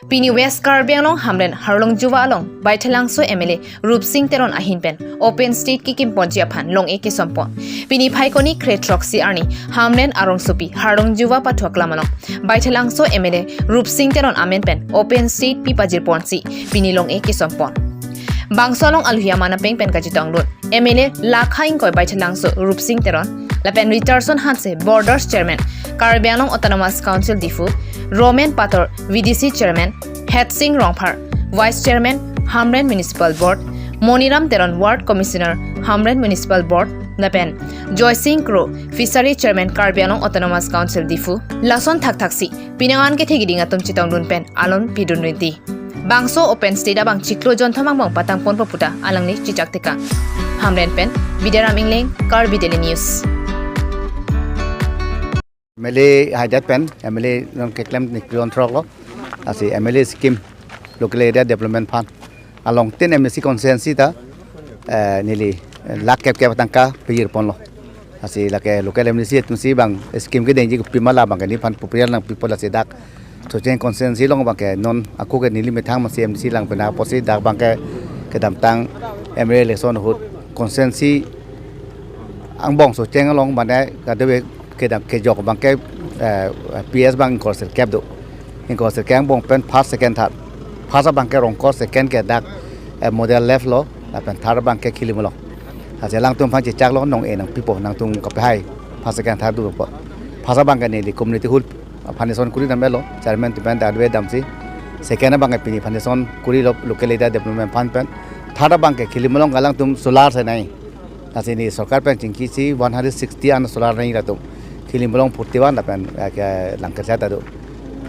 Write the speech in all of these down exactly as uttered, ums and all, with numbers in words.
Pini West Karbi Anglong Hamren Harlongjuva along Baithalangso M L A Rupsing Teron ahin pen open stage kekim ponji aphan long-e kesom pon. Pini Phaikuni kre throksi arni Hamren arongsopi Harlongjuva pathok lam along Baithalangso M L A Rupsing Teron amen pen open stage pi pajir ponsi pini long-e kesom pon. Bangso along aluhi aman apeng pen kachetongdun M L A lakha ingkoi Baithalangso Rupsing Teron, lapen Richardson Hanse, Borders Chairman, Karbi Anglong Autonomous Council Diphu, Roman Pator, V D C Chairman, Hetsing Rongphar, Vice Chairman, Hamren Municipal Board, Moniram Teron, Ward Commissioner, Hamren Municipal Board, lapen Joysing Kro, Fishery Chairman, Karbi Anglong Autonomous Council Diphu, lason thakthaksi pinangan kethe keding atum chetongdun pen alon pidun rinti. Bangso open stage abang chiklo jonthom angbong patang ponpo puta alangli chechak tekang. Hamren pen Bidaram Ingleng, Karbi Daily News. M L A hajat pen M L A non keklem ni kron throk lo. Lasi M L A scheme, Local Area Development Fund along tin M A C constituency ta, eh, neli, eh, lakh kep kep tangka pejir ponlo. Lasi lake local M D C atumsi bang scheme kedengji kopi ma la abangke neliphan popular nangpipo, lasi dak Socheng constituency along abangke non ako ke neli methang masi M D C lang pena apotsi dak abangke kedamtang M L A election ahut constituency angbong Socheng along mane kadokave kedam kejok abangke, eh, P S abang ingkoi sirkep do. Ingkoi sirkep angbong pen first, second, third. First abangke Rongkor, second ke dak, eh, Model Left lo, lapen third abangke Khilimulong. Lasi alangtum aphan chechak lo, nong-e nangpipo, nangtum kapehai first, second, third dopo. First abangke neli community hall foundation kuri dam-etlo, chairman atum pen dadwe damsi. Second abangke pini foundation kurilo Local Area Development Fund pen. Third abangke Khilimulong alangtum solar si nai. Lasi neli sorkar pen chingkisi one hundred sixty an solar nai latum. Khilimulong forty one lapen, eh, ke Langkerchai ta do.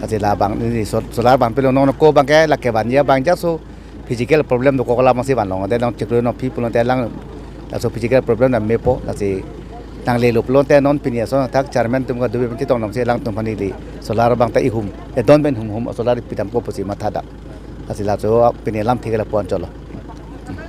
Lasi labang neli sol-, solar abang pilo, non ako abangke lake vanji abang jaso physical problem dokok alam si vanlong. Ante nong chiklo nangpi pulote alang laso physical problem ta mepo, lasi nanglelo pulote non pini ason athak chairman atum kadokave pen chetong damsi alangtum aphan neli solar abang ta ihum, edon pen humhum solar pidampo pusi matha dak. Lasi laso pini alam thik la pon cholo.